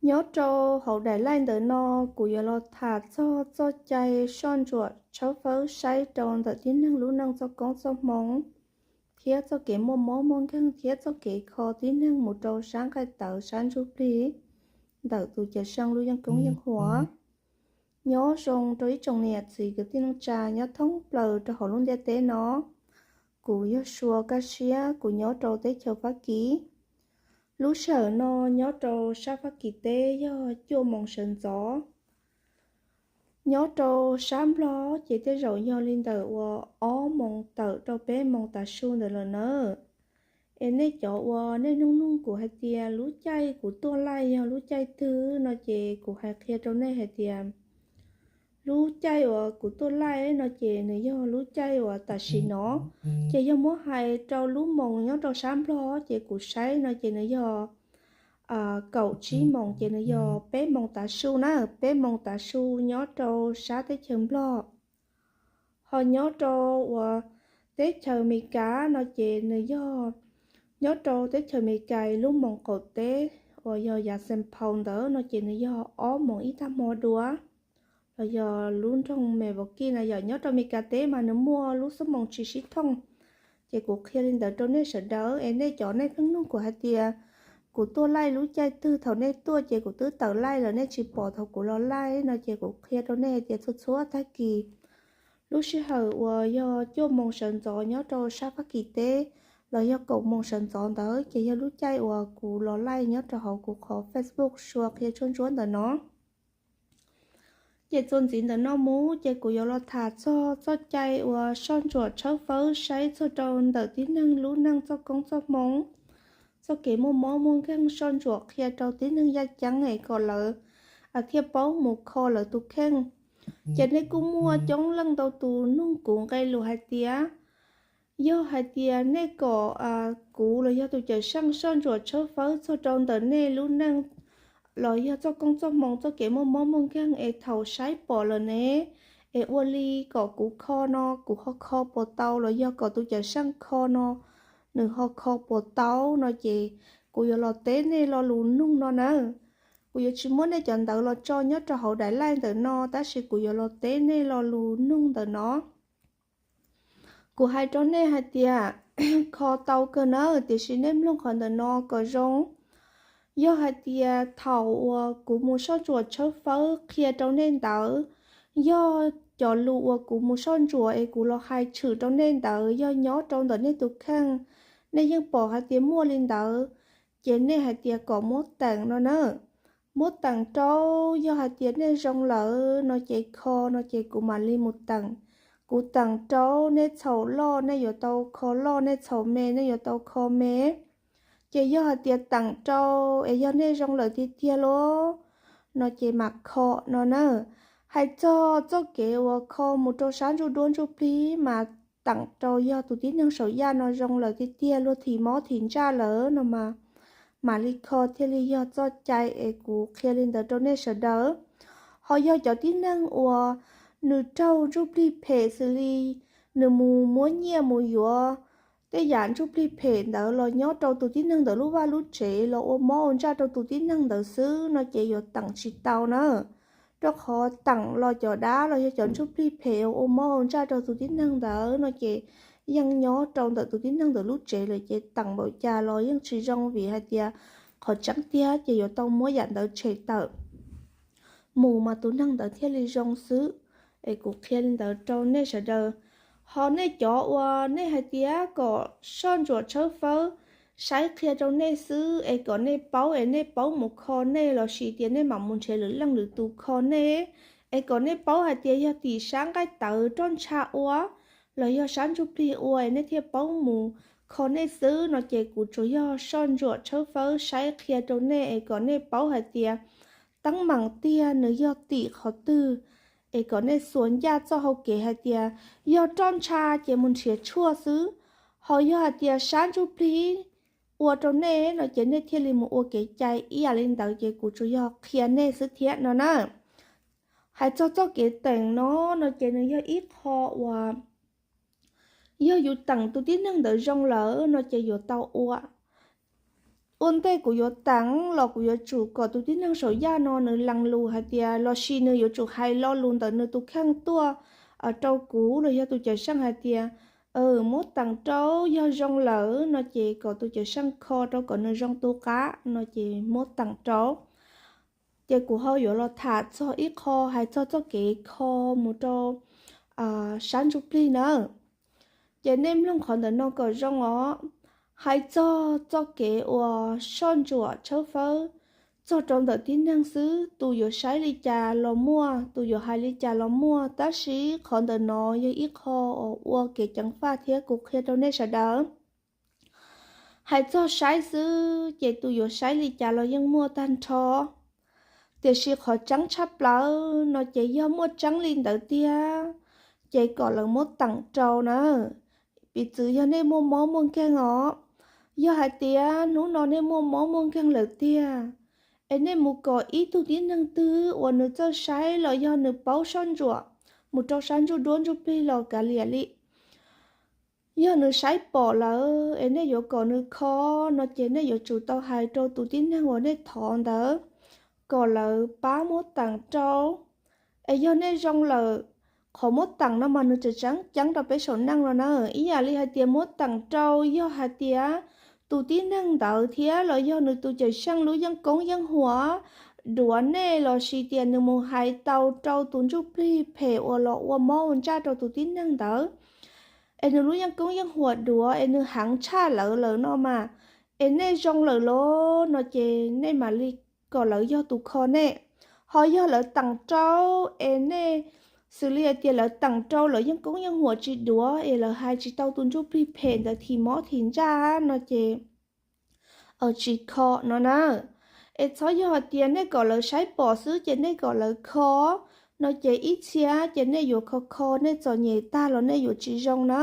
Nyob rau hauv daim laij ntawm no, kuv yuav los tham txog txoj cai soj ntsuam tshawb fawb saib rau ntawm tib neeg lub neej txoj koob txoj hmoo, thiab txoj kev muaj mob muaj nkeeg, thiab txoj kev kho tib neeg mus rau sab nqaij tawv sab ntsuj plig ntawm tus Cawm Seej lub yeeb koob yeeb huam. Nyob zoo rau ib tsoom niam txiv kwv tij neej tsa nyob thoob plaws rau hauv lub ntiaj teb no. Kuv yog Sua Kaj Siab, kuv nyob rau teb chaws Fab Kis. Lub sij hawm no nyob rau sab Fab Kis teb yog cuaj moos sawv ntxov. Nyob rau sab Nplog ces tej zaum yog li ntawm uas ob moos tawm rau peb moos tav su ntawd lawm nawb. Es nej cov uas nej nug nug kuv hais tias lub caij kuv tuaj laij yog lub caij twg no ces kuv hais qhia rau nej hais tias lub caij uas kuv tuaj laij no ces nws yog lub caij uas tam sim no. Ces yog muab hais rau lub moos nyob rau sab Nplog ces kuv saib no ces nws yog kaum tsib moos ces nws yog peb moos tav su na, peb moos tav su nyob rau sab teb chaws Nplog. Ho nyob rau uas teb chaws Amelikas no ces nws yog, nyob rau teb chaws Amelikas lub moos qaum teb uas yog yav Saint Paul ntawd no ces nws yog ob moos ib tag hmo dua, los yog lub nroog Milwaukee na yom. Nyob rau Amelikas teb mas nws muaj lub xub moos tsis sib thooj. Ces kuv qhia li ntawd rau nej sawv daws es nej cov nej pheej nug kuv hais tias kuv tuaj laij lub caij twg, thaum nej tuaj ces kuv twb tawm laij lawm, nej tsis pom thaum kuv los laij no ces kuv qhia rau nej hais tias txhua txhua tag kis lub sij hawm uas yog cuaj moos sawv ntxov nyob rau sab Fab Kis teb los yog kaum moos sawv ntxov ntawd ces yog lub caij uas kuv los laij nyob rau hauv kuv qhov Facebook Sua Qhia Tshuaj Ntsuab ntawm no. Ces txuas ntxiv ntawm no mus ces kuv yuav los tham txog txoj cai uas soj ntsuam tshawb fawb saib txog rau ntawm tib neeg lub neej txoj koob txoj hmoo, txoj kev muaj mob muaj nkeeg, soj ntsuam qhia rau tib neeg yaj ceeb es kom lawv thiaj paub mus kho lawv tus kheej. Ces nej kuj muaj coob leej ntau tus nug kuv nqe lus hais tias, yog hais tias nej kom kuv los yog tus Cawm Seej soj ntsuam tshawb fawb txog rau ntawm nej lub neej los yog txoj koob txoj hmoo, txoj kev muaj mob muaj nkeeg es thaum saib pom lawm ne, es ua li kom kuv kho no kuv ho kho puas tau, los yog kom tus Cawm Seej kho no nws ho kho puas tau no ces kuv yuav los teb nej lo lus nug no na. Kuv yuav tsis muab nej cov ntawv los tso nyob rau hauv daim laij ntawm no, tab sis kuv yuav los teb nej lo lus nug ntawm no. Kuv hais rau nej hais tias kho tau kawg nawb, tiam sis nej mloog qhov ntawm no kom zoo. Yog hais tias thaum uas kuv mus soj ntsuam tshawb fawb qhia rau nej ntawd, yog cov lus uas kuv mus soj ntsuam es kuv los hais tshwm rau nej ntawd yog nyob rau ntawm nej tus kheej, nej yeej pom hais tias muaj li ntawd, ces nej hais tias kom muab teem no na. Muab teem rau, yog hais tias nej zoo lawm no ces kho no ces kuv mam li mus teem. Kuv teem rau nej txhaum loj nej yuav tau kho loj, nej txhaum me nej yuav tau kho me. Ces yog hais tias teem rau es yog nej zoo lawm tiag tiag lawm no ces mam kho no na. Hais txog txoj kev uas kho mus rau sab ntsuj duab ntsuj plig mas teem rau yog tus tib neeg saum yaj no zoo lawm tiag tiag, luag thim mob thim ntsaj lawm no mas mam li kho thiaj li yog txoj cai es kuv qhia li ntawd rau nej sawv daws. Ho yog cov tib neeg uas nws raug ntsuj plig phem xws li nws mus muab nyiaj mus yuav tej yam ntsuj plig phem ntawd los nyob rau tus tib neeg ntawd lub vaj lub tsev los ua mob ua ntsaj rau tus tib neeg ntawd xwb no ces yuav teem tsis tau na. Rau qhov teem los cov dab los yog cov ntsuj plig phem ua mob ua ntsaj rau tus tib neeg ntawd no ces yeej nyob rau ntawm tus tib neeg ntawd lub tsev lawm ces teem npaum cas los yeej tsis zoo, vim hais tias qhov tseeb tiag ces yuav tau muab yam ntawd tshem tawm mus mas tus neeg ntawd thiaj li zoo xwb. Es kuv qhia li ntawd rau nej sawv daws. Ho nej cov uas nej hais tias kom soj ntsuam tshawb fawb saib qhia rau nej xwb es kom nej paub es nej paub mus kho nej lossis tias nej mam mus nrhiav lwm leej lwm tus kho nej, es kom nej paub hais tias yog tim sab nqaij tawv roj ntsha ua los yog sab ntsuj plig ua es nej thiaj paub mus kho nej xwb no ces kuv tsuas yog soj ntsuam tshawb fawb saib qhia rau nej es kom nej paub hais tias teeb meem tiag nws yog tim qhov twg, es kom nej xuas ncaj txoj hau kev hais tias yog roj ntsha ces mus nrhiav tshuaj xwb, ho yog hais tias sab ntsuj plig ua rau nej no ces nej thiaj li mus ua kev cai ib yam li ntawd ces kuv tsuas yog qhia nej xwb thiab no na. Hais txog txoj kev teem no no ces nws yog ib qho uas yog yus teem tus tib neeg ntawd zoo lawm no ces yuav tau ua, Ua ntej kuv yuav teem los kuv yuav tsum kom tus tib neeg saum yaj no nws lees lus hais tias, los sis nws yuav tsum hais lo lus ntawm nws tus kheej tuaj rau kuv los yog tus cawm seej hais tias, muab teem rau, yog zoo lawm no ces kom tus cawm seej kho rau kom nws zoo tu qab no ces muab teem rau. Ces kuv ho yuav los tham txog ib qho hais txog txoj kev kho mus rau sab ntsuj plig na. Ces nej mloog qhov ntawm no kom zoo os. Hais txog txoj kev uas soj ntsuam tshawb fawb txog rau ntawm tib neeg xwb, tus yuav saib li cas los muaj, tus yuav hais li cas los muaj, tab sis qhov ntawm no yog ib qho uas ua kev ceev faj thiab kuv qhia rau nej sawv daws. Hais txog saib xwb ces tus yuav saib li cas los yeej muaj tag nrho, tiam sis qhov tseeb tshaj plaws no ces yog muaj tseeb li ntawd tiag ces kom lawv muab teem rau na. Piv txwv yog nej muaj mob muaj nkeeg os, yog hais tias hnub no nej muaj mob muaj nkeeg lawm tiag, es nej mus kom ib tug tib neeg twg uas nws txawj saib los yog nws paub soj ntsuam mus rau sab ntsuj duab ntsuj plig los kav liam li. Yog nws saib pom lawm es nej yuav kom nws kho no ces nej yuav tsum tau hais rau tus tib neeg uas nej thov ntawd kom lawv pab muab teem rau. Es yog nej zoo lawm, qhov muab teem no mas nws tseem tseeb ceeb rau peb saum neej no na. Ib yam li hais tias muab teem rau yog hais tias tus tib neeg ntawd thiab los yog nws tus cawm seej lub yeeb koob yeeb huam duav nej los sis tias nws mus hais tau rau tus ntsuj plig phem uas los ua mob ua ntsaj rau tus tib neeg ntawd, es nws lub yeeb koob yeeb huam duav es nws heev tshaj lawv lawm no mas, es nej zoo lawm los no ces nej mam li kom lawv yog tus kho nej. Ho yog lawv teem rau es nej, xws li hais tias lawv teem rau lawv yeej koob yeej huam tsis duav es lawv hais tsis tau tus ntsuj plig phem ntawd thim mob thim ntsaj no ces tsis kho no na. Es txhob yog hais tias nej kom lawv saib pom xwb ces nej kom lawv kho no ces ib txhia ces nej yuav kho kho nej txom nyem tag los nej yuav tsis zoo na.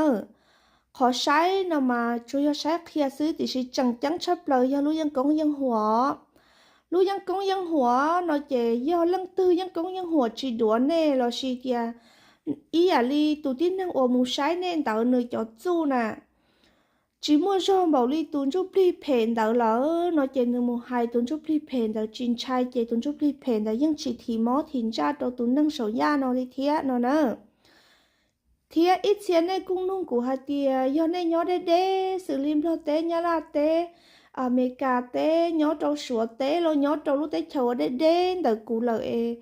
Qhov saib no mas tsuas yog saib qhia xwb tiam sis tseem ceeb tshaj plaws yog lub yeej koob yeej huam. Lub yeej koob yeej huam no ces yog leej twg yeej koob yeej huam tsis duav nej los sis tias ib yam li tus tib neeg uas mus saib nej ntawd nws cov txuj na tsis muaj zog npaum li tus ntsuj plig phem ntawd lawm no ces nws mus hais tus ntsuj plig phem ntawd tsis ntshai ces tus ntsuj plig phem ntawd yeej tsis thim mob thim ntsaj rau tus neeg saum yaj no li thiab no na. Thiab ib txhia nej kuj nug kuv hais tias yog nej nyob deb deb xws li Nplog teb, Nyab Laj teb, Amelikas teb, nyob rau Suav teb los nyob rau lub teb chaws uas deb deb ntawm kuv lawm es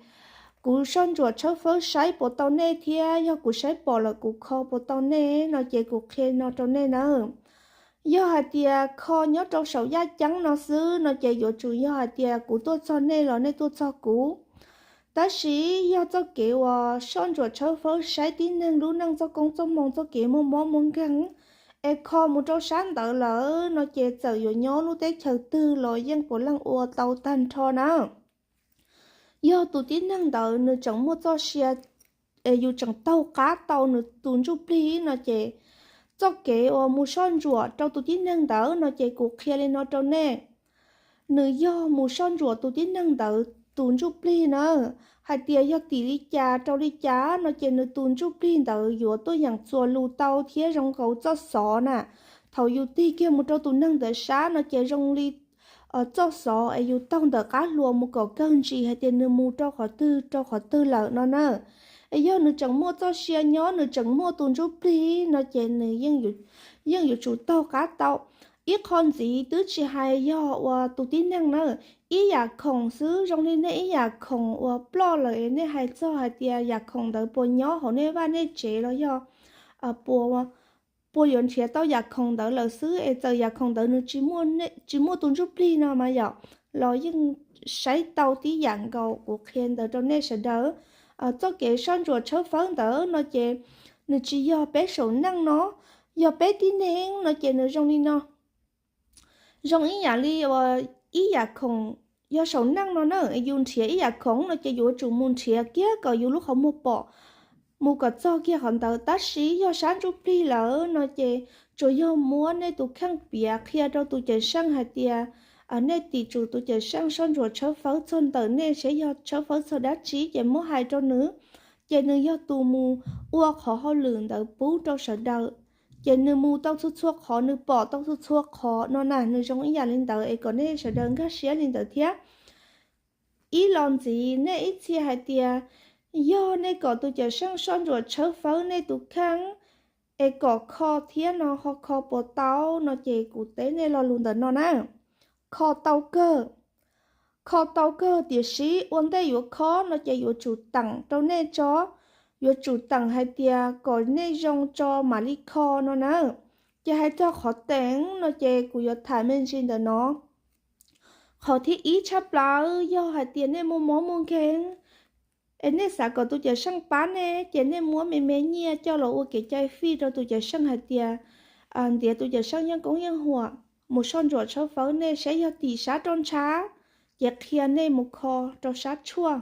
kuv soj ntsuam tshawb fawb saib puas tau nej thiab yog kuv saib pom lawm kuv kho puas tau nej no ces kuv qhia no rau nej na. Yog hais tias kho nyob rau saum yaj ceeb no xwb no ces yuav tsum yog hais tias kuv tuaj txog nej los nej tuaj txog kuv. Tab sis yog txoj kev uas soj ntsuam tshawb fawb saib tib neeg lub neej txoj koob txoj hmoo txoj kev muaj mob muaj nkeeg es kho mus rau sab ntawd lawm no ces txawm yuav nyob lub teb chaws twg los yeej puav leej ua tau tag nrho na. Yog tus tib neeg ntawd nws tseem muaj txoj sia es yus tseem taug qab tau nws tus ntsuj plig no ces txoj kev uas mus soj ntsuam rau tus tib neeg ntawd no ces kuv qhia li no rau nej. Nws yog mus soj ntsuam tus tib neeg ntawd tus ntsuj plig na, hais tias yog tim li cas rau li cas no ces nws tus ntsuj plig ntawd yuav tuaj yeem txuas lus tau thiab zoo nkaus txoj xov na. Thaum yus tig kiag mus rau tus neeg ntawd sab no ces zoo li txoj xov es yus taug ntawm qab hlua mus kom kawg ntsis hais tias nws mus rau qhov twg rau qhov twg lawm no na. Es yog nws tseem muaj txoj sia nyob nws tseem muaj tus ntsuj plig no ces nws yeej yuav tsum taug qab tau. Ib qho ntxiv twb tsis hais yog uas tus tib neeg na, ib yam khoom xwb zoo li nej ib yam khoom uas ploj lawm es nej hais txog hais tias yam khoom ntawd puas nyob hauv nej vaj nej tsev los yog puas puas yuav nrhiav tau yam khoom ntawd lawm xwb es txawm yam khoom ntawd nws tsis muaj tus ntsuj plig no mas yom, los yeej saib tau tib yam nkaus. Kuv qhia ntawd rau nej sawv daws. Txoj kev soj ntsuam tshawb fawb ntawd no ces nws tsis yog peb saum neej no, yog peb tib neeg no ces nws zoo li no. Zoo ib yam li uas ib yam khoom yog saum neej no na, yus nrhiav ib yam khoom no ces yuav tsum mus nrhiav kiag kom yus lub qhov muag pom, mus kom txog kiag qhov ntawd. Tab sis yog sab ntsuj plig lawm no ces tsuas yog muab nej tus kheej piav qhia rau tus cawm seej hais tias nej tim tsum tus cawm seej soj ntsuam tshawb fawb txog ntawm nej, seb yog tshawb fawb txog dab tsi ces muab hais rau nws, ces nws yog tus mus ua qhov hauj lwm ntawd pub rau sawv daws. Ces nws mus tau txhua txhua qhov, nws pom tau txhua txhua qhov no na, nws zoo ib yam li ntawd es kom nej sawv daws nkag siab li ntawd thiab. Ib los ntxiv nej ib txhia hais tias yog nej kom tus cawm seej soj ntsuam tshawb fawb nej tus kheej es kom kho thiab no ho kho puas tau no ces kuv teb nej lo lus ntawm no na. Kho tau kawg, kho tau kawg tiam sis ua ntej yuav kho no ces yuav tsum teem rau nej tso, yuav tsum teem hais tias kom nej zoo tso mam li kho no na. Ces hais txog qhov teem no ces kuv yuav tham me ntsis ntawm no. Qhov thib ib tshaj plaws yog hais tias nej muaj mob muaj nkeeg es nej xav kom tus cawm seej pab nej ces nej muab me me nyiaj coj los ua kev cai fij rau tus cawm seej hais tias ntiav tus cawm seej yeej koob yeej huam mus soj ntsuam tshawb fawb nej saib yog tim sab rau ntshav ces qhia nej mus kho rau sab tshuaj,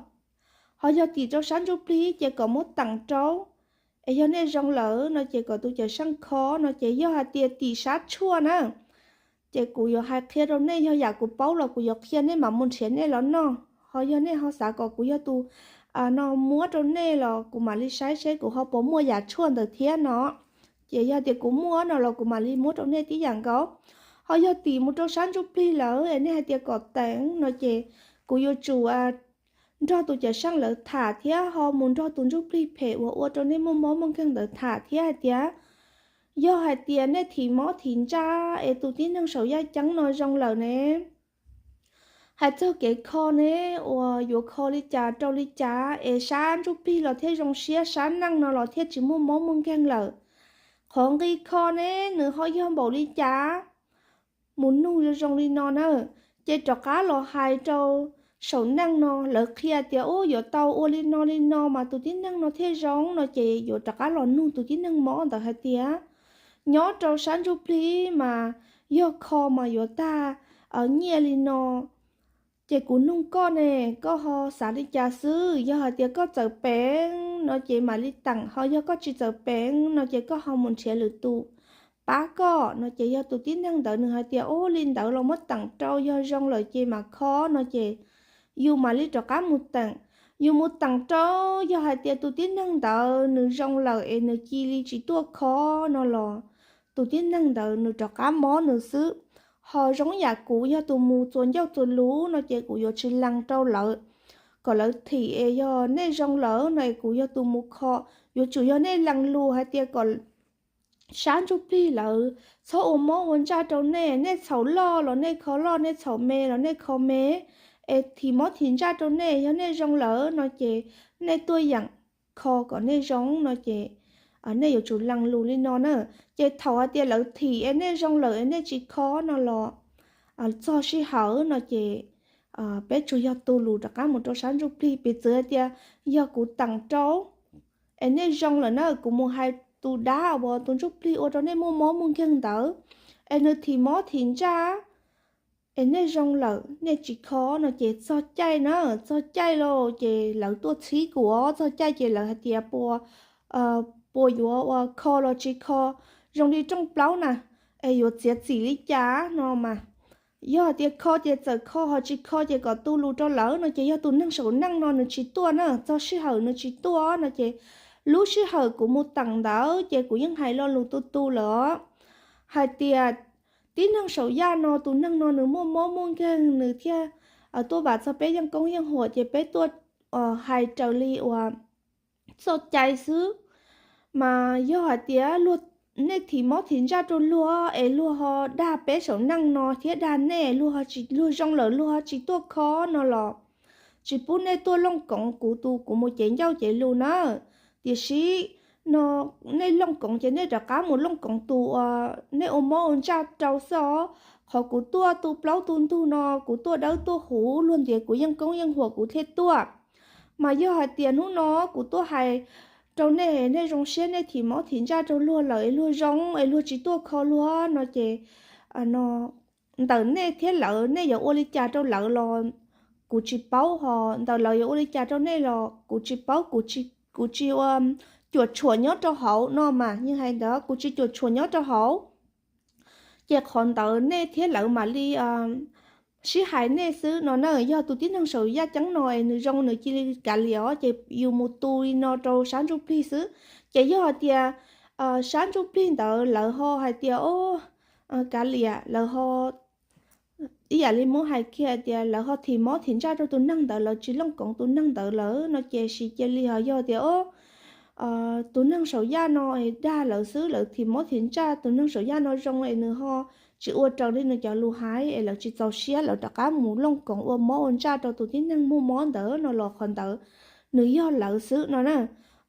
ho yog tim rau sab ntsuj plig ces kom muab teem rau. Es yog nej zoo lawm no ces kom tus cawm seej kho no ces yog hais tias tim sab tshuaj na ces kuv yuav hais qhia rau nej, yog yam kuv paub los kuv yuav qhia nej mam mus nrhiav nej los noj. Ho yog nej ho xav kom kuv yog tus no muab rau nej los kuv mam li saib seb kuv ho puas muaj yam tshuaj ntawd thiab no. Ces yog tias kuv muaj no los kuv mam li muab rau nej tib yam nkaus. Ho yog tim mus rau sab ntsuj plig lawm es nej hais tias kom teem no ces kuv yuav tsum nrog tus cawm seej lawv tham thiab ho mus nrog tus ntsuj plig phem uas ua rau nej muaj mob muaj nkeeg ntawd tham thiab hais tias yog hais tias nej thim mob thim ntsaj es tus tib neeg saum yaj ceeb no zoo lawm ne, hais txog kev kho ne uas yuav kho li cas rau li cas es sab ntsuj plig los thiaj zoo siab, sab neej no los thiaj tsis muaj mob muaj nkeeg lawm. Qhov nqi kho ne nws ho yog npaum li cas? Mus nug zoo zoo li no na, ces rov qab los hais rau saum neej no lawv qhia tias ub yuav tau ua li no li no mas tus tib neeg no thiaj zoo no ces yuav rov qab los nug tus tib neeg mob ntawd hais tias nyob rau sab ntsuj plig mas yog kho mas yuav tag nyiaj li no. Ces kuv nug koj ne, koj ho xav li cas xwb? Yog hais tias koj txawm peev no ces mam li teem, ho yog koj tsis txawm peev no ces koj ho mus nrhiav lwm tus pab koj no ces yog tus tib neeg ntawd nws hais tias ub li ntawd los muab teem rau, yog zoo lawm ces mam kho no ces yus mam li rov qab mus teem. Yus mus teem rau, yog hais tias tus tib neeg ntawd nws zoo lawm es nws cia li tsis tuaj kho no los tus tib neeg ntawd nws rov qab mob nws xwb. Ho zoo yam kuv yog tus mus txuas ncauj txuas lus no ces kuv yuav tsis lees rau lawv, kom lawv thim es yog nej zoo lawm no es kuv yog tus mus kho. Yuav tsum yog nej lees lus hais tias kom sab ntsuj plig lawv txhob ua mob ua ntsaj rau nej, nej txhaum loj los nej kho loj, nej txhaum me los nej kho me, es thim mob thim ntsaj rau nej, yog nej zoo lawm no ces nej tuaj yeem kho kom nej zoo no ces nej yuav tsum lees lus li no na. Ces thaum hais tias lawv thim es nej zoo lawm es nej tsis kho no los txog sij hawm no ces peb tsuas yog tu lus rov qab mus rau sab ntsuj plig. Piv txwv hais tias yog kuv teem rau es nej zoo lawm na, kuv mus hais tus dab uas tus ntsuj plig ua rau nej muaj mob muaj nkeeg ntawd es nws thim mob thim ntsaj es nej zoo lawm nej tsis kho no ces txog caij na, txog caij lauj ces lawv tuaj txhib kuv os, txog caij ces lawv hais tias puas, puas yuav ua kho los tsis kho, zoo li rooj plaub na, es yuav txiav txim li cas no mas. Yog hais tias kho ces txawm kho, ho tsis kho ces kom tu lus rau lawv no ces yog tus neeg saum neej no nws tsis tuaj na, txog sij hawm nws tsis tuaj no ces lub sij hawm kuv mus teem ntawd ces kuv yeej hais lo lus tu tu lawm os, hais tias tib neeg saum yaj no tus neeg no nws muaj mob muaj nkeeg nws thiaj tuaj vam txog peb yeej koob yeej huam ces peb tuaj hais raws li uas txoj cai xwb. Mas yog hais tias luag, nej thim mob thim ntsaj rau luag es luag ho dag peb saum neej no thiab dag nej, luag ho tsis, luag zoo lawm luag ho tsis tuaj kho no los tsis pub nej tuaj looj koov kuv tus kuv mus cev ncauj cev lus na. Tiam sis no nej looj koov ces nej rov qab mus looj koov tus uas nej ua mob ua ntsaj rau xwb os. Qhov kuv tuaj tu plaub tu ntug no kuv tuaj dawb tuaj huv, luag ntiav kuv yeej koob yeej huam kuv thiaj tuaj. Mas yog hais tias hnub no kuv tuaj hais rau nej, nej zoo siab nej thim mob thim ntsaj rau luag lawm es luag zoo es luag tsis tuaj kho luag no ces no ntawm nej thiab lawv, nej yuav ua li cas rau lawv los kuv tsis paub, ho ntawm lawv yuav ua li cas rau nej los kuv tsis paub, kuv tsis, kuv tsis ua cuam tshuam nyob rau hauv no mas, yeej hais ntawd kuv tsis cuam tshuam nyob rau hauv. Ces qhov ntawd nej thiab lawv mam li sib hais nej xwb no na. Yog tus tib neeg saum yaj ceeb no es nws zoo nws cia li kav liam os ces yus mus tu li no rau sab ntsuj plig xwb. Ces yog hais tias sab ntsuj plig ntawd lawv ho hais tias o, kav liam, lawv ho ib yam li muab hais kiag tias lawv ho thim mob thim ntsaj rau tus neeg ntawd, lawv tsis looj koov tus neeg ntawd lawm no ces sis cia li ho yog tias o, tus neeg saum yaj no es dag lawv xwb, lawv thim mob thim ntsaj, tus neeg saum yaj no zoo es nws ho tsis ua raws li nws cov lus hais es lawv tsis txaus siab, lawv rov qab mus looj koov ua mob ua ntsaj rau tus tib neeg muaj mob ntawd no los qhov ntawd nws yog lawv xwb no na.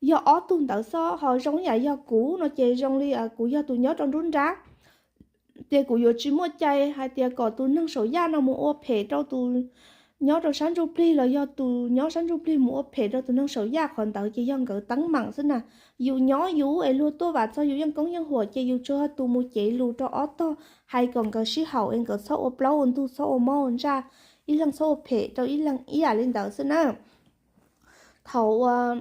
Yog ob tug ntawd xwb ho zoo ib yam yog kuv no ces zoo li kuv yog tus nyob rau nruab nrab, ces kuv yuav tsis muaj cai hais tias kom tus neeg saum yaj no mus ua phem rau tus nyob rau sab ntsuj plig los yog tus nyob sab ntsuj plig mus ua phem rau tus neeg saum yaj, qhov ntawd ces yog nkawd teeb meem xwb na. Yus nyob yus es luag tuaj vam txog yus yeej koob yeej huam ces yus tsuas yog tus mus cev lus rau ob tog hais kom nkawd sib haum es nkawd txhob ua plaub ua ntug, txhob ua mob ua ntsaj, ib leeg txhob ua phem rau ib leeg ib yam li ntawd xwb na. Thaum uas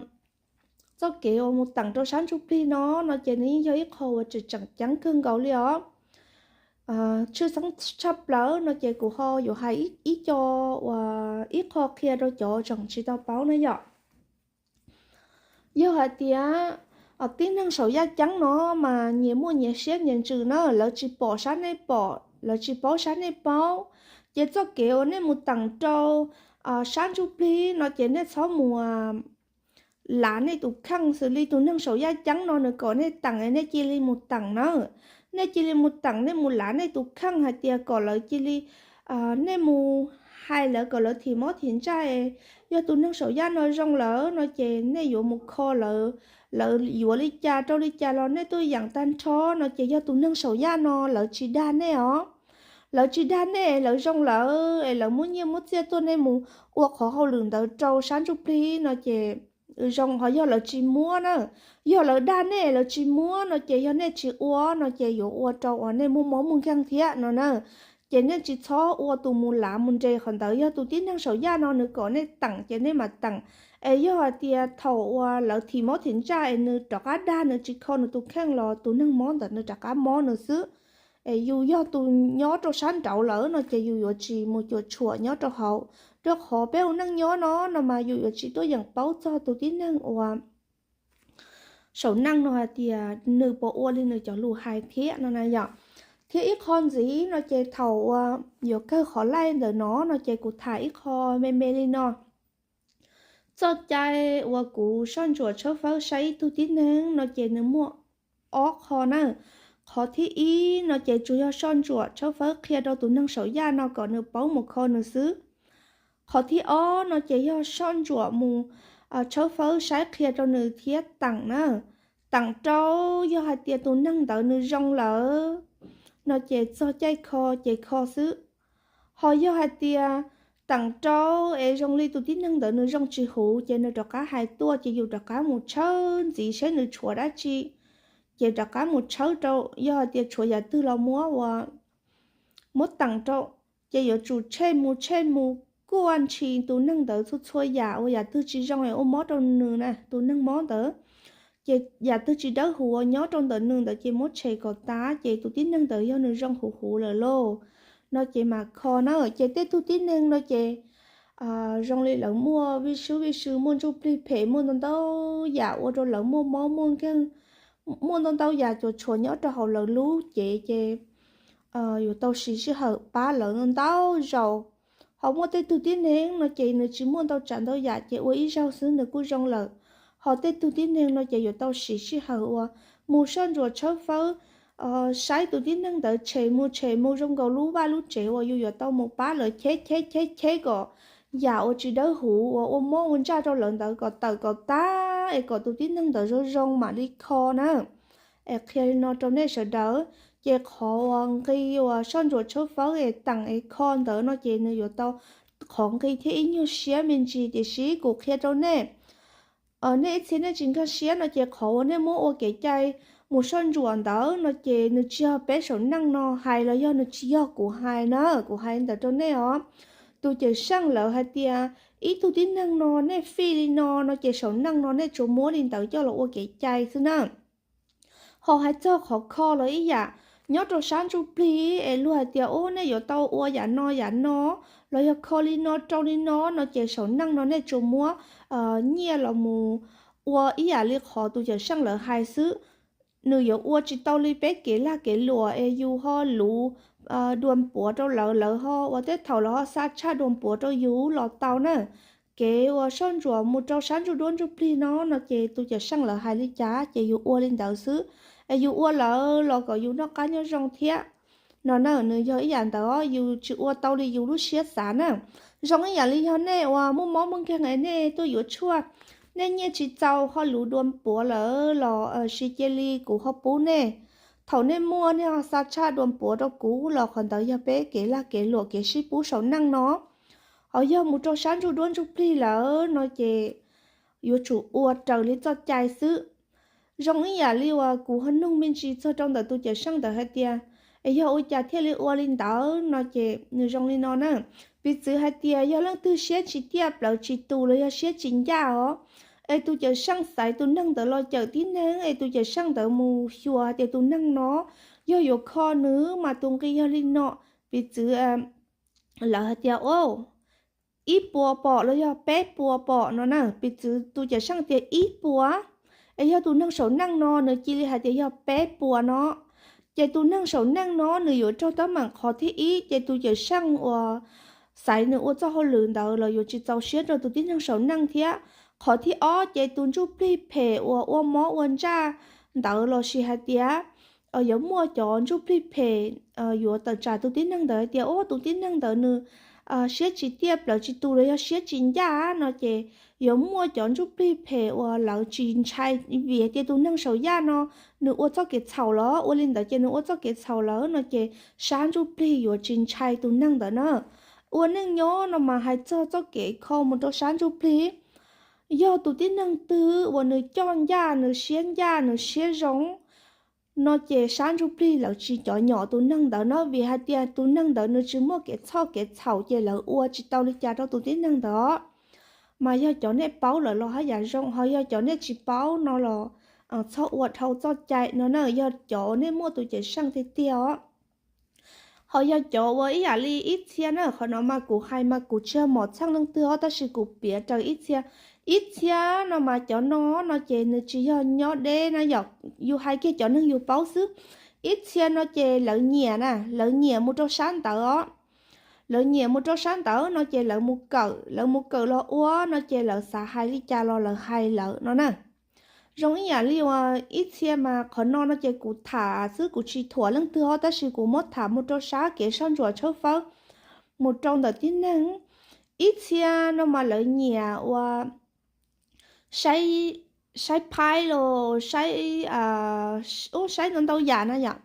txoj kev uas mus teem rau sab ntsuj plig no no ces nws yeej yog ib qho uas tseem tseem ceeb kawg nkaus li os. Tshwj xeeb tshaj plaws no ces kuv ho yuav hais ib co uas ib qho qhia rau cov tseem tsis tau paub na yom. Yog hais tias tib neeg saum yaj ceeb no mas nyias muaj nyias siab nyias ntsws na, lawv tsis pom sab nej pom, lawv tsis paub sab nej paub. Ces txoj kev uas nej mus teem rau sab ntsuj plig no ces nej txhob mus lav nej tus kheej, xws li tus neeg saum yaj ceeb no nws kom nej teem es nej cia li mus teem na. Nej cia li mus teem, nej mus lav nej tus kheej hais tias kom lawv cia li, nej mus hais lawv kom lawv thim mob thim ntsaj. Yog tus neeg saum yaj no zoo lawm no ces nej yuav mus kho lawv, lawv yuav li cas rau li cas los nej tuaj yeem tag nrho no ces yog tus neeg saum yaj no lawv tsis dag nej os. Lawv tsis dag nej, lawv zoo lawm es lawv muab nyiaj muab txiaj tuaj, nej mus ua qhov hauj lwm ntawd rau sab ntsuj plig no ces zoo, ho yog lawv tsis muab na, yog lawv dag nej lawv tsis muab no ces yog nej tsis ua no ces yuav ua rau uas nej muaj mob muaj nkeeg thiab no na. Ces nej tsis txhob ua tus mus lav mus nres qhov ntawd. Yog tus tib neeg saum yaj no nws kom nej teem ces nej mam teem. Es yog hais tias thaum uas lawv thim mob thim ntsaj es nws rov qab dag, nws tsis kho nws tus kheej los tus neeg mob ntawd nws rov qab mob nws xwb. Es yus yog tus nyob rau sab nraud lawm no ces yus yuav tsis mus cuam tshuam nyob rau hauv. Rau qhov peb ua neej nyob no no mas yus yuav tsis tuaj yeem paub txog tus tib neeg uas saum neej no hais tias nws puas ua li nws cov lus hais thiab no na yom. Thiab ib qho ntxiv no ces thaum uas yuav kawg qhov laij ntawm no no ces kuv tham ib qho me me li no. Txoj cai uas kuv soj ntsuam tshawb fawb saib ib tug tib neeg no ces nws muaj ob qho na. Qhov thib ib no ces tsuas yog soj ntsuam tshawb fawb qhia rau tus neeg saum yaj no kom nws paub mus kho nws xwb. Qhov thib ob no ces yog soj ntsuam mus tshawb fawb saib qhia rau nws thiab teem na. Teem rau yog hais tias tus neeg ntawd nws zoo lawm no ces txog caij kho ces kho xwb. Ho yog hais tias teem rau es zoo li tus tib neeg ntawd nws zoo tsis huv ces nws rov qab hais tuaj ces yus rov qab mus tshawb ntxiv saib nws tshuav dab tsi, ces rov qab mus tshawb rau, yog hais tias tshuav yam twg los muab ua, muab teem rau. Ces yuav tsum tshem mus tshem mus kuaj ntshis tus neeg ntawd txhua txhua yam uas yam twg tsis zoo es ua mob rau nws na, tus neeg mob ntawd. Ces yam twg tsis dawb huv uas nyob rau ntawm nws ntawd ces muab tshem kom tas, ces tus tib neeg ntawd yog nws zoo huv huv lawm lauj no ces mam kho na. Ces tej tug tib neeg no ces zoo li lawv muaj vij swb vij sw, muaj ntsuj plig phem, muaj ntau ntau yam ua rau lawv muaj mob muaj nkeeg, muaj ntau ntau yam cuam tshuam nyob rau hauv lawv lub cev ces yuav tau siv sij hawm pab lawv ntau ntau zaus. Ho muaj tej tug tib neeg no ces nws tsis muaj ntau tsav ntau yam ces ua ib zaug xwb nws kuj zoo lawm. Ho tej tug tib neeg no ces yuav tau siv sij hawm uas mus soj ntsuam tshawb fawb saib tus tib neeg ntawd tshem mus tshem mus zoo nkaus lub vaj lub tsev uas yus yuav tau mus pab lawv cheb cheb cheb cheb kom yam uas tsis dawb huv uas ua mob ua ntsaj rau lawv ntawd kom tawm kom tas es kom tus tib neeg ntawd zoo zoo mam li kho na. Es qhia li no rau nej sawv daws, ces qhov uas nqi uas soj ntsuam tshawb fawb es teem es kho ntawd no ces nws yuav tau qhov nqi thiab ib nyuag siab me ntsis, tiam sis kuv qhia rau nej, nej ib txhia nej tsis nkag siab no ces qhov uas nej muab ua kev cai mus soj ntsuam ntawd no ces nws tsis yog peb saum neej no hais los yog nws tsis yog kuv hais na, kuv hais ntawd rau nej os. Tus cawm seej lawv hais tias ib tug tib neeg no nej fij li no no ces saum neej no nej tsuas muab li ntawd coj los ua kev cai xwb na. Ho hais txog qhov kho los ib yam, nyob rau sab ntsuj plig es luag hais tias u nej yuav tau ua yam no yam no los yog kho li no rau li no no ces saum neej no nej tsuas muab nyiaj los mus ua ib yam li qhov tus cawm seej lawv hais xwb. nws yuav ua tsis tau li peb kev lag kev luam es yus ho luv dua puav rau lawv, lawv ho ua tej thaum lawv ho xa tshaj dua puav rau yus los tau na. Kev uas soj ntsuam mus rau sab ntsuj duab ntsuj plig no no ces tus cawm seej lawv hais li cas ces yus ua li ntawd xwb, es yus ua lawv los kom yus noj qab nyob zoo thiab. No na, nws yog ib yam ntawd, yus tsis ua tau li yus lub siab xav na. Zoo ib yam li yog nej uas muaj mob muaj nkeeg es nej tuaj yuav tshuaj, nej nyiaj tsis txaus ho luv dua puav lawm los sis cia li kuv ho pub nej. Thaum nej muaj nej ho xa tshaj dua puav rau kuv los qhov ntawd yog peb kev lag kev luam kev sib pub saum neej no. Ho yog mus rau sab ntsuj duab ntsuj plig lawm no ces yuav tsum ua raws li txoj cai xwb. Zoo ib yam li uas kuv ho nug me ntsis txog rau ntawm tus cawm seej ntawd hais tias, es yog ua cas thiaj li ua li ntawd no ces nws zoo li no na. Piv txwv hais tias yog leej twg siab tsis tiaj plaws tsis tus los yog siab tsis ncaj os, es tus cawm seej xaiv tus neeg ntawd los cawm tib neeg es tus cawm seej ntawd mus xyuas hais tias tus neeg no yog yuav kho nws mas tus nqi yog li no. Piv txwv lawv hais tias ib puas pom los yog peb puas pom no na, piv txwv tus cawm seej tias ib puas, es yog tus neeg saum neej no nws cia li hais tias yog peb puas no, ces tus neeg saum neej no nws yuav raug teeb meem qhov thib ib, ces tus cawm seej uas xaiv nws ua txoj hauj lwm ntawd los yuav tsis txaus siab rau tus tib neeg saum neej thiab. Qhov thib ob ces tus ntsuj plig phem uas ua mob ua ntsaj ntawd los sis hais tias yuav muaj cov ntsuj plig phem yuav tawm tsam tus tib neeg ntawd hais tias ua tus tib neeg ntawd nws siab tsis tiaj plaws tsis tus los yog siab tsis ncaj no ces yuav muaj cov ntsuj plig phem uas lawv tsis ntshai vim tias tus neeg saum yaj no nws ua txoj kev txhaum los ua li ntawd ces nws ua txoj kev txhaum lawm no ces sab ntsuj plig yuav tsis ntshai tus neeg ntawd na. Ua neej nyob no mas hais txog txoj kev kho mus rau sab ntsuj plig, yog tus tib neeg twg uas nws coj ncaj, nws siab ncaj, nws siab zoo no ces sab ntsuj plig lawv tsis cov nyom tus neeg ntawd na, vim hais tias tus neeg ntawd nws tsis muaj kev txhoj kev txhaum ces lawv ua tsis tau li cas rau tus tib neeg ntawd. Mas yog cov nej paub lawm los haj yam zoo, ho yog cov nej tsis paub no los txhob ua dhau txoj cai no na, yog cov nej muaj tus cawm seej tiag tiag os. Ho yog cov ua ib yam li ib txhia na, qhov no mas kuv hais mas kuv tsis yog mom txheej leej twg os, tab sis kuv piav raws ib txhia. Ib txhia no mas cov no no ces nws tsis yog nyob deb na yom, yus hais kiag cov neeg yus paub xwb. Ib txhia no ces lawv nyiam na, lawv nyiam mus rau sab ntawd os. Lawv nyiam mus rau sab ntawd no ces lawv mus kawm, lawv mus kawm los ua no ces lawv xav hais li cas los lawv hais lawm no na. Zoo ib yam li uas ib txhia mas qhov no no ces kuv tham xwb kuv tsis thuam leej twg os, tab sis kuv muab tham mus rau sab kev soj ntsuam tshawb fawb mus rau ntawm tib neeg. Ib txhia no mas lawv nyiam uas saib, saib phaib los saib, ua saib ntau ntau yam na yom.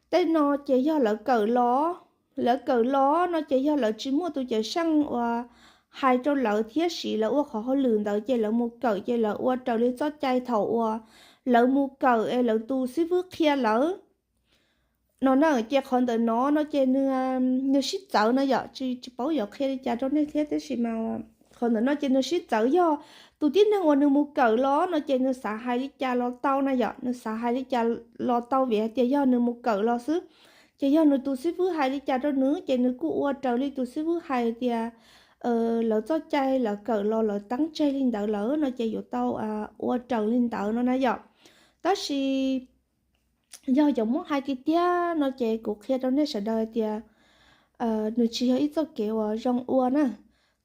Tej no ces yog lawv kawm los, lawv kawm los no ces yog lawv tsis muaj tus cawm seej uas hais rau lawv thiab siv lawv ua qhov hauj lwm ntawd ces lawv mus kawm ces lawv ua raws li txoj cai thaum uas lawv mus kawm es lawv tus xib fwb qhia lawv no na. Ces qhov ntawm no no ces nws sib txawv no yom, tsis paub yuav qhia li cas rau nej thiab tab sis mas qhov ntawm no ces nws sib txawv, yog tus tib neeg uas nws mus kawm los no ces nws xav hais li cas los tau na yom, nws xav hais li cas los tau vim hais tias yog nws mus kawm los xwb. Ces yog nws tus xib fwb hais li cas rau nws ces nws kuj ua raws li tus xib fwb hais tias lawv txoj cai lawv kawm los lawv teeb tseg li ntawd lawm no ces yuav tau ua raws li ntawd no na yom. Tab sis yog yuav muab hais tiag tiag no ces kuv qhia rau nej sawv daws hais tias nws tsis yog ib txoj kev uas zoo ua na.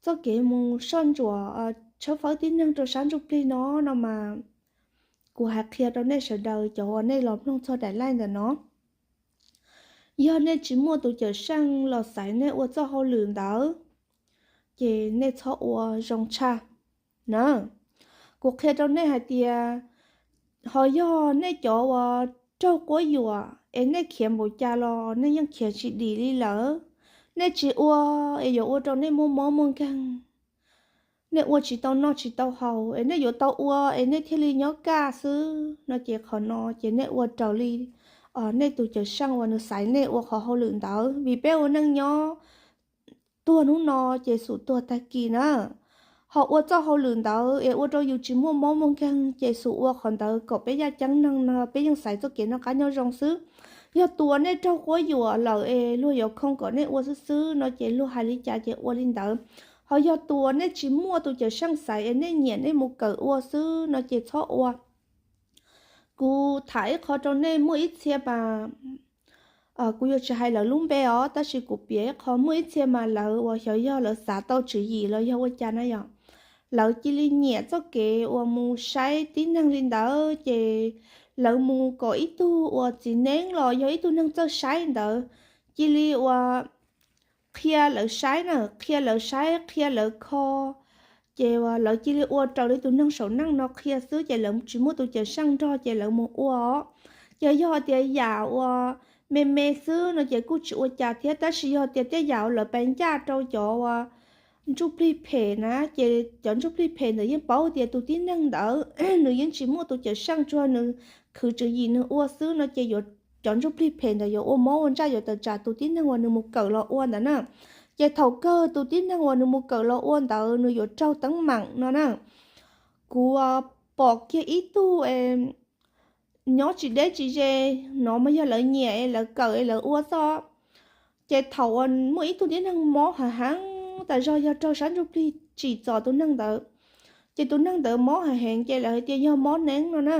Txoj kev mus soj ntsuam tshawb fawb tib neeg rau sab ntsuj plig no no mas kuv hais qhia rau nej sawv daws cov uas nej los mloog txog daim live ntawm no. Yog nej tsis muaj tus cawm seej los xaiv nej ua txoj hauj lwm ntawd, ces nej txhob ua zoo tshaj na. Kuv qhia rau nej hais tias ho yog nej cov uas raug quab yuam es nej khiav npaum cas los nej yeej khiav tsis dim li lawm. Nej tsis ua es yuav ua rau nej muaj mob muaj nkeeg, nej ua tsis tau noj tsis tau haus es nej yuav tau ua es nej thiaj li nyob kaj xwb no ces qhov no ces nej ua raws li nej tus cawm seej uas nws xaiv nej ua qhov hauj lwm ntawd, vim peb ua neej nyob tuag hnub no ces xum tuag tag kis na. Ho ua txoj hauj lwm ntawd es ua rau yus tsis muaj mob muaj nkeeg ces xum ua qhov ntawd kom peb yaj ceeb neeg no peb yeej xaiv txoj kev noj qab nyob zoo xwb. Yog tus uas nej raug quab yuam lawm es luag yuav khoo kom nej ua xwb xwb no ces luag hais li cas ces ua li ntawd. Ho yog tus uas nej tsis muaj tus cawm seej xaiv es nej nyiam nej mus kawm ua xwb no ces txhob ua. Kuv tham ib qho rau nej, muaj ib txhia mas, kuv yuav tsis hais lawv lub npe os, tab sis kuv piav ib qho, muaj ib txhia mas lawv uas xyov yog lawv xav tau tswv yim los yog ua cas na yom, lawv cia li nyiam txoj kev uas mus saib tib neeg li ntawd, ces lawv mus kom ib tug uas txiv neeb los yog ib tug neeg txawj saib ntawd cia li uas qhia lawv saib na, qhia lawv saib, qhia lawv kho. Ces lawv cia li ua raws li tus neeg saum neej no qhia xwb, ces lawv tsis muaj tus cawm seej nrog ces lawv mus ua os. Ces yog tias yam uas me me xwb no ces kuj tsis ua cas thiab, tab sis yog tias tej yam uas lawv pab ncaj rau cov uas ntsuj plig phem na, ces cov ntsuj plig phem ntawd yeej paub tias tus tib neeg ntawd nws yeej tsis muaj tus cawm seej, tsuas nws khwv tswv yim nws ua xwb no ces yuav, cov ntsuj plig phem ntawd yuav ua mob ua ntsaj yuav tawm tsam tus tib neeg uas nws mus kawm los ua ntawd na. Ces thaum kawg tus tib neeg uas nws mus kawm los ua ntawd nws yuav raug teeb meem no na. Kuv pom kiag ib tug nyob tsis deb tsis ze, no mas yog lawv nyiam es lawv kawm es lawv ua xwb. Ces thaum uas muaj ib tug tib neeg mob heev heev tas zog yog raug sab ntsuj plig tsim txom tus neeg ntawd, ces tus neeg ntawd mob heev heev ces lawv hais tias yog mob neeb no na.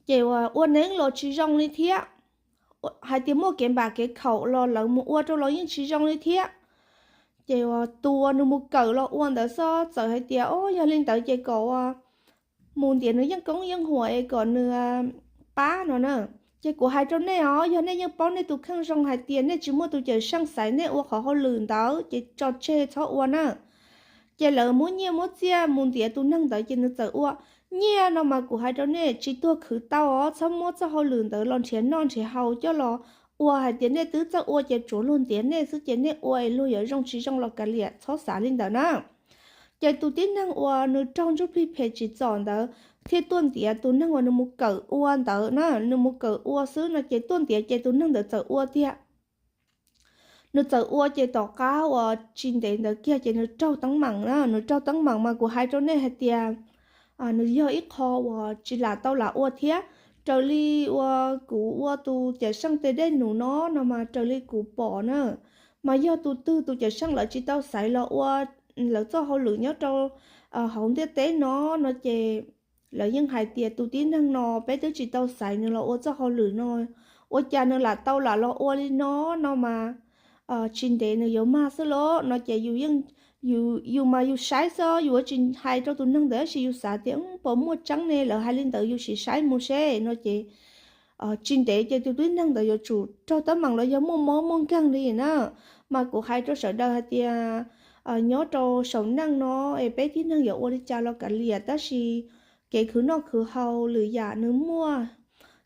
Ces ua neeb los tsis zoo li thiab, hais tias muaj kev npam kev khaum los lawv mus ua rau los yeej tsis zoo li thiab. Ces tus uas nws mus kawm los ua ntawd xwb txawm hais tias, o, yog li ntawd ces kom ua mus ntiav nws yeej koob yeej huam es kom nws pab no na. Ces kuv hais rau nej os, yog nej yeej paub nej tus kheej zoo hais tias nej tsis muaj tus cawm seej xaiv nej ua qhov hauj lwm ntawd ces tso tseg txhob ua na. Ces lawv muab nyiaj muab txiaj mus ntiav tus neeg ntawd ces nws txawm ua. Nyiaj no mas kuv hais rau nej tsis tuag khwv tau os, txhob muab txoj hauj lwm ntawd los nrhiav noj nrhiav haus coj los ua hais tias nej twb txawj ua ces tsuav luag ntiav nej xwb ces nej ua es luag yuav zoo tsis zoo los kav liam, txhob xav li ntawd na. Ces tus tib neeg uas nws raug ntsuj plig phem tsim txom ntawd thiaj tuaj ntiav tus neeg uas nws mus kawm ua ntawd na, nws mus kawm ua xwb no ces tuaj ntiav ces tus neeg ntawd txawm ua tiag. Nws txawm ua ces tom qab uas tsis ntev ntawd kiag ces nws raug teeb meem na, nws raug teeb meem mas kuv hais rau nej hais tias nws yog ib qho uas tsis lam tau lam ua thiab. Raws li uas kuv ua tus cawm seej tes dej num no, no mas raws li kuv pom na, mas yog tus twg tus cawm seej lawv tsis tau xaiv los ua lawv txoj hauj lwm nyob rau hauv ntiaj teb no, no ces lawv yeej hais tias tus tib neeg no peb twb tsis tau xaiv nws los ua txoj hauj lwm no, ua cas nws lam tau lam los ua li no, no mas tsis ntev nws yuav mag xwb los no ces yus yeej, yus mas yus saib xwb, yus yuav tsis hais rau tus neeg ntawd tab sis yus xav tias puas muaj tseeb ne, lawv hais li ntawd yus sim saib mus seb no ces tsis ntev ces tus tib neeg ntawd yuav tsum raug teeb meem los yog muaj mob muaj nkeeg li na. Mas kuv hais rau sawv daws hais tias nyob rau saum neej no es peb tib neeg yuav ua li cas los kav liam, tab sis kev khwv noj khwv haus lwm yam nws muaj.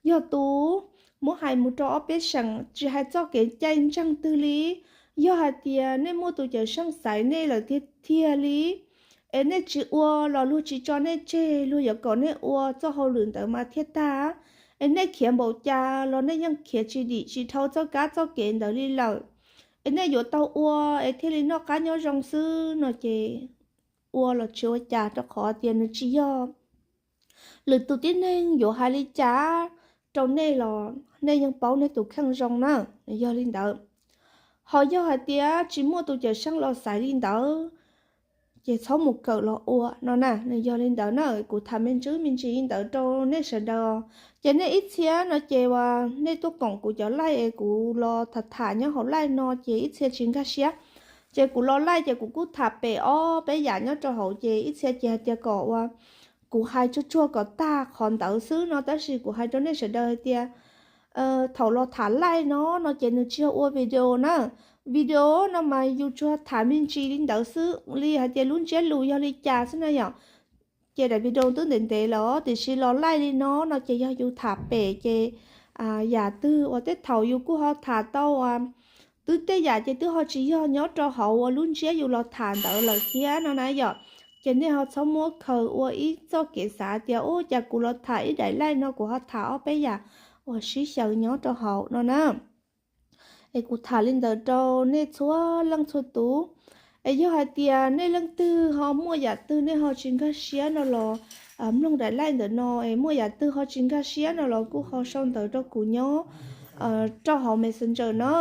Yog tus muab hais mus rau ob peb seem tsis hais txoj kev cai ntseeg twg li, yog hais tias nej muaj tus cawm seej xaiv nej lawm tiag tiag li, es nej tsis ua los luag tsis tso nej tseg, luag yuav kom nej ua txoj hauj lwm ntawd mas thiaj tag. Es nej khiav npaum cas los nej yeej khiav tsis dim tsis dhau txoj kab txoj kev ntawd li lawm, es nej yuav tau ua es thiaj li noj qab nyob zoo xwb no ces ua los tsis ua cas, rau qhov tias nws tsis yog lwm tus tib neeg yuav hais li cas rau nej los nej yeej paub nej tus kheej zoo na. Yog li ntawd, ho yog hais tias tsis muaj tus cawm seej los xaiv li ntawd ces txhob mus kawm los ua no na. Nws yog li ntawd na, kuv tham me ntsis me ntsis li ntawd rau nej sawv daws. Ces nej ib txhia no ces uas nej tuaj koom kuv cov live es kuv los tham tham nyob hauv live no ces ib txhia tsis nkag siab. Ces kuv los live ces kuv kuj tham pem ob peb yam nyob rau hauv ces ib txhia ces hais tias kom uas kuv hais tsuag tsuag kom tag qhov ntawd xwb no, tab sis kuv hais rau nej sawv daws hais tias thaum los tham live no, no ces nws tsis yog ua video na. Video no mas yus tsuas tham me ntsis li ntawd xwb, li hais tias lub ntsiab lus yog li cas xwb na yom. Ces daim video twb ntev ntev lawm, tiam sis los live li no, no ces yog yus tham pem ces yam twg uas tej thaum yus kuj ho tham tau, twb tej yam ces twb ho tsis yog nyob rau hauv uas lub ntsiab yus los tham ntawd lawm thiab no na yom. Ces nej ho txhob muab khaws ua ib txoj kev xav tias, u, cas kuv los tham ib daim live no kuv ho tham ob peb yam uas sib xyaw nyob rau hauv no na. Es kuv tham li ntawd rau nej txhua leej txhua tus. Es yog hais tias nej leej twg ho muaj yam twg nej ho tsis nkag siab no los mloog daim live ntawm no, es muaj yam twg ho tsis nkag siab no los kuj ho sau ntawv rau kuv nyob rau hauv Messenger na.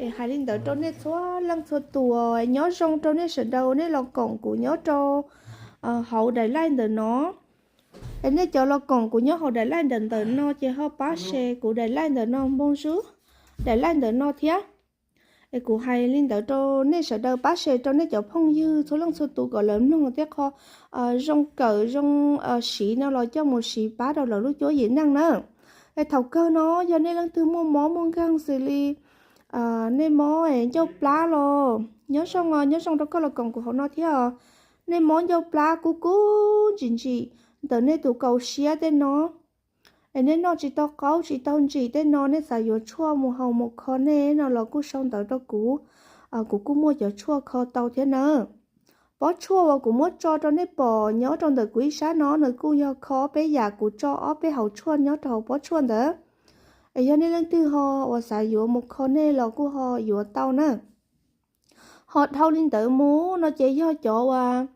Es hais li ntawd rau nej txhua leej txhua tus, nyob zoo rau nej sawv daws nej los koom kuv nyob rau hauv daim live ntawm no. Es nej cov los koom kuv nyob hauv daim live ntawm ntawm no ces ho pab share kuv daim live ntawm no, npoo zub daim live ntawm no thiab. Es kuv hais li ntawd rau nej sawv daws, pab share rau nej cov phooj ywg txhua leej txhua tus kom lawv mloog thiab qho zoo kawm zoo siv no los coj mus siv pab rau lawv lub cuab yim neej na. Es thaum kawg no yog nej leej twg muaj mob muaj nkeeg xws li nej mob ncauj plab los nyob zoo, nyob zoo rau koj los koom kuv hauv no thiab. Nej mob ncauj plab kub kub ntsim ntsim ntawm nej tus kaus siab tej no, es nej noj tsis tau qaub tsis tau ntsim tej no, nej xav yuav tshuaj mus haus mus kho nej no los kuj sau ntawv rau kuv. Kuv kuj muaj cov tshuaj kho tau thiab na. Pob tshuaj uas kuv muab tso rau nej pom nyob rau ntawm kuv ib sab no nws kuj yog kho ob peb yam, kuv tso ob peb hauv tshuaj nyob rau hauv pob tshuaj ntawd. Es yog nej leej twg ho uas xav yuav mus kho nej los kuj ho yuav tau na. Ho dhau li ntawd mus no ces yog cov uas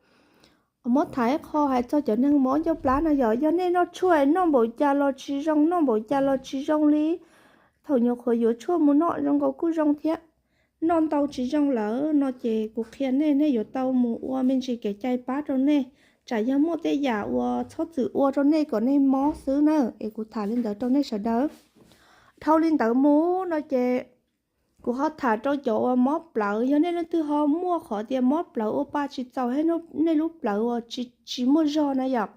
mob thaiv qho hais txog cov neeg mob ncauj plab no yog, yog nej noj tshuaj noj npaum cas los tsis zoo, noj npaum cas los tsis zoo li. Thaum nyuam qhuav yuav tshuaj mus noj zoo nkaus kuj zoo thiab, noj ntau tsis zoo lawm no ces kuv qhia nej, nej yuav tau mus ua me ntsis kev cai pab rau nej, tsam yog muaj tej yam uas txhob txwm ua rau nej kom nej mob xwb na. Es kuv tham li ntawd rau nej sawv daws. Dhau li ntawd mus no ces kuv ho tham rau cov uas mob plawv, yog nej leej twg ho muaj qhov tias mob plawv ua pa tsis txaus, nej lub plawv uas tsis muaj zog na yom,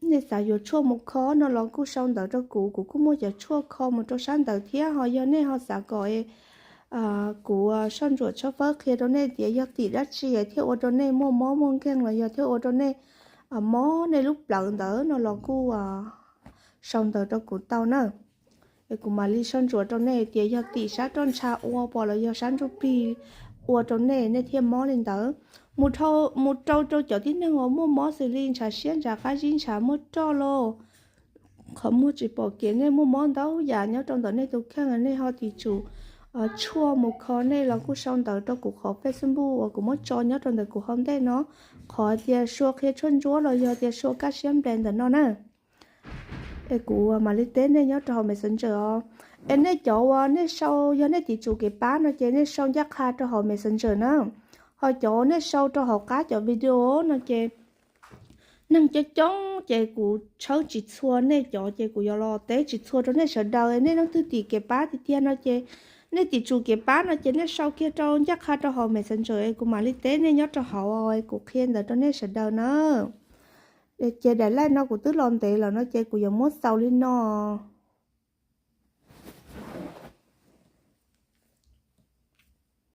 nej xav yuav tshuaj mus kho no los kuj sau ntawv rau kuv, kuv kuj muaj cov tshuaj kho mus rau sab ntawd thiab. Ho yog nej ho xav kom kuv soj ntsuam tshawb fawb qhia rau nej tias yog tim dab tsi thiaj ua rau nej muaj mob muaj nkeeg los yog thiaj ua rau nej mob nej lub plawv ntawd no los kuj sau ntawv rau kuv tau na. Es kuv mam li soj ntsuam rau nej tias yog tim sab roj ntsha ua pom los yog sab ntsuj plig ua rau nej, nej thiaj mob li ntawd. Mus rau rau cov tib neeg uas muaj mob xws li ntshav siab, ntshav qab zib, ntshav muaj roj los qhov muag tsis pom kev, nej muaj mob ntau yam nyob rau ntawm nej tus kheej, nej ho tim tsum tshuaj mus kho nej los kuj sau ntawv rau kuv qhov Facebook uas kuv muab tso nyob rau ntawm kuv hauv ntej no, qhov tias sau qhia tshuaj ntsuab los yog tias sau kaj siab nples ntawm no na. Es kuv mam li teb nej nyob rau hauv Messenger os. Es nej cov uas nej sau, yog nej tim tsum kev pab no ces nej sau ncaj qha rau hauv Messenger na. Ho cov nej sau rau hauv qab cov video no ces neeg coob coob ces kuv tshawb tsis txhua nej cov ces kuv yuav los teb tsis txhua rau nej sawv daws. Nej leej twg tim kev pab tiag tiag no ces, nej tim tsum kev pab no ces nej sau kiag rau ncaj qha rau hauv Messenger es kuv mam li teb nej nyob rau hauv, kuv qhia ntawd rau nej sawv daws na. Ces daim live no kuv twb los ntev lawm no ces kuv yuav muab xaus li no.